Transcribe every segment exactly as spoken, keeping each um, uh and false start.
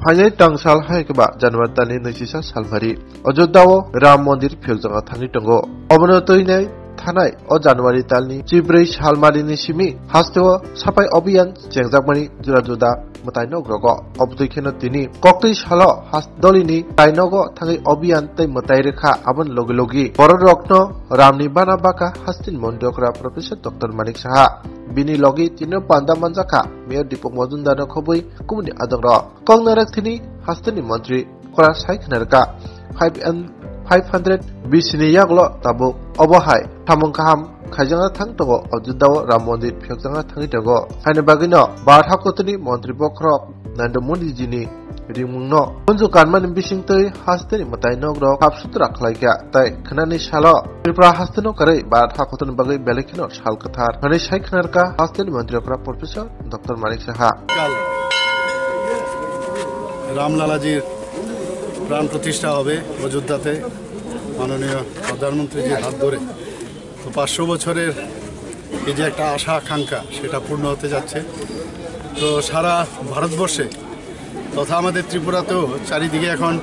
Phainai tang sal hai khe ba January talni naichisa salmari Ajodha o Ram Mondir phiyokjakna thangwi tongo. Obono twi nai thanai o January talni chibrwi salmarini simi hasteo saphai obiyan chengjakmani juda juda mwtai nok rogo. Obotwi kheno tini koktwi salo has-, dolini tai nogo thangwi obiyan tei mwtai rwkha, aboni logi logi borok rokno Ramni bana baka hasteni montri okra Professor Doctor Manik Saha. Bini logi tino panda manjakha Mayor Deepak Majumdar no khobwi kumuni adongrok. Kok narak thini hasteni montri okra sai khna rwkha. Five and five hundred B C ni yagulo tabuk obo hai samung kaham khaijakna thang tongo Ajodha o Ram Mondir phiyokjakna thangwi tongo. Haini bagwino Bharat hakotorni montri bokhorok Narendra Modi ji ni ringmungno khunju kanmani bisingtwi hasteni mwtai nok rok sap sutra khlaikha tei khnani salo Tripura hasteno kwrwi Bharat hakotorni bagwi belai kheno sal kwthar hwnwi sai khna rwkha hasteni montri okra Professor Doctor Manik Saha. কাল রামলালাজির প্রাণ প্রতিষ্ঠা হবে অযোধ্যাতে মাননীয় প্রধানমন্ত্রীজির হাত ধরে। তো পাঁচশো বছরের এই যে একটা আশা আকাঙ্ক্ষা, সেটা পূর্ণ হতে যাচ্ছে। তো সারা ভারতবর্ষে তথা আমাদের ত্রিপুরাতেও চারিদিকে এখন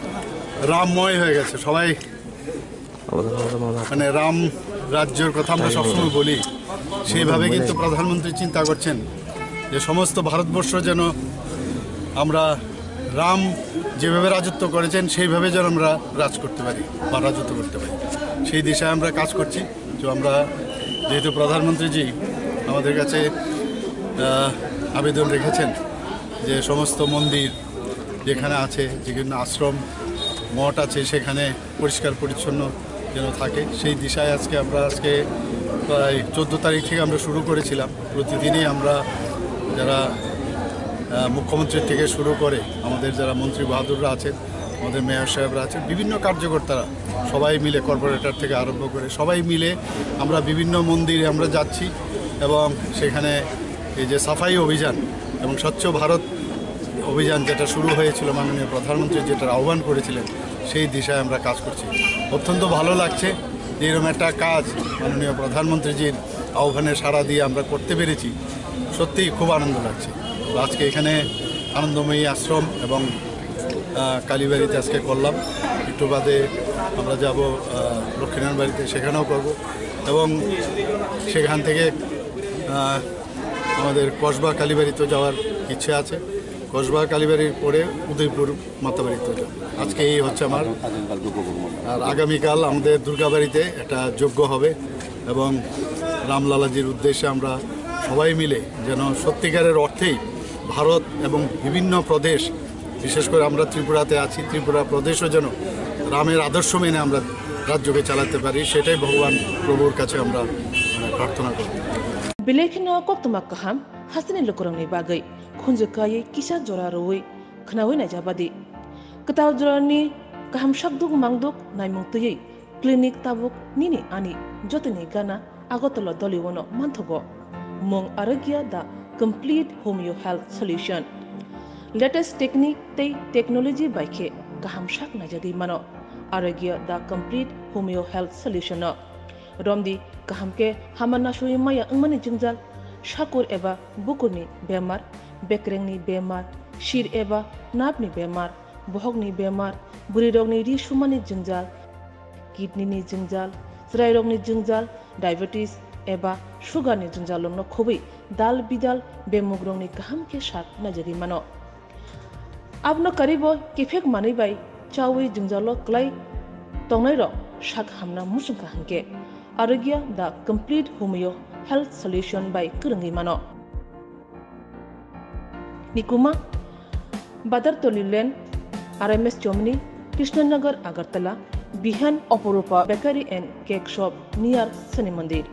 রামময় হয়ে গেছে। সবাই মানে রাম রাজ্যের কথা আমরা সবসময় বলি, সেইভাবে কিন্তু প্রধানমন্ত্রী চিন্তা করছেন যে সমস্ত ভারতবর্ষ যেন আমরা রাম যেভাবে রাজত্ব করেছেন সেইভাবে যেন আমরা রাজ করতে পারি বা রাজত্ব করতে পারি, সেই দিশায় আমরা কাজ করছি। তো আমরা যেহেতু প্রধানমন্ত্রীজি আমাদের কাছে আহ, আবেদন রেখেছেন যে সমস্ত মন্দির যেখানে আছে, যেখানে আশ্রম মঠ আছে, সেখানে পরিষ্কার পরিচ্ছন্ন যেন থাকে, সেই দিশায় আজকে আমরা আজকে প্রায় চোদ্দ তারিখ থেকে আমরা শুরু করেছিলাম। প্রতিদিনই আমরা যারা আহ, মুখ্যমন্ত্রী থেকে শুরু করে আমাদের যারা মন্ত্রী বাহাদুররা আছেন, আমাদের মেয়র সাহেবরা আছেন, বিভিন্ন কার্যকর্তারা সবাই মিলে, কর্পোরেটর থেকে আরম্ভ করে সবাই মিলে আমরা বিভিন্ন মন্দিরে আমরা যাচ্ছি এবং সেখানে এই যে সাফাই অভিযান এবং স্বচ্ছ ভারত অভিযান যেটা শুরু হয়েছিল, মাননীয় প্রধানমন্ত্রী যেটার আহ্বান করেছিলেন, সেই দিশায় আমরা কাজ করছি। অত্যন্ত ভালো লাগছে যে এরকম একটা কাজ মাননীয় প্রধানমন্ত্রীজির আহ্বানে সাড়া দিয়ে আমরা করতে পেরেছি, সত্যিই খুব আনন্দ লাগছে। তো আজকে এখানে আনন্দময়ী আশ্রম এবং আহ, কালীবাড়িতে আজকে করলাম। একটু বাদে আমরা যাব আহ, লক্ষ্মীনারায়ণ বাড়িতে, সেখানেও করব। এবং সেখান থেকে আহ, আমাদের কসবা কালীবাড়িতে যাওয়ার ইচ্ছে আছে। কসবা কালীবাড়ির পরে উদয়পুর মাতাবাড়িতে যাব। আজকে এই হচ্ছে আমার। আর আগামীকাল আমাদের দুর্গাবাড়িতে একটা যজ্ঞ হবে এবং রামলালাজির উদ্দেশ্যে আমরা সবাই মিলে যেন সত্যিকারের অর্থেই ভারত এবং বিভিন্ন প্রদেশ, বিশেষ করে আমরা ত্রিপুরাতে আছি, ত্রিপুরা প্রদেশও যেন রামের আদর্শ মেনে আমরা রাজ্যকে চালাতে পারি, সেটাই ভগবান প্রভুর কাছে আমরা, মানে, প্রার্থনা করি। Belai kheno koktwma kaham hasteni lukurokni bagwi khunju kaiwi kisa jora rwui khnaui naijabadi. Kwtal jorani kaham sakduk mangduk naimung twiwi clinic tabuk nini ani jotoni gana Agartala Doliono manthogo. Mung Arogya the complete homeo health solution. Latest technique tei technology bai khe kaham sak naijagwi mano Arogya the complete homeo health solution no. Romdi kaham khe hama nasui maya wngmani jwngjal, sakur eba bukurni bemar, bekrengni bemar, sir eba napni bemar, bohokni bemar, bwrwirokni ri sumani jwngjal, kidney ni jwngjal, chwrairokni jwngjal, diabetes eba sugar ni jwngjal rokno khobwi dal bidal bemugrokni kaham khe sak naijagwi mano. Abono karwibo kiphek manwi bai chawi jwngjalo kwlai tongnairok sak hamna muchungkha hwnkhe Arogya the complete homeo health solution bai kwrwngwi mano. Nikuma, Badartoli Lane, R M S Chomni, Krishnanagar, Agartala, Bihan, Oporupa Bakery and Cake Shop near Shani Mandir.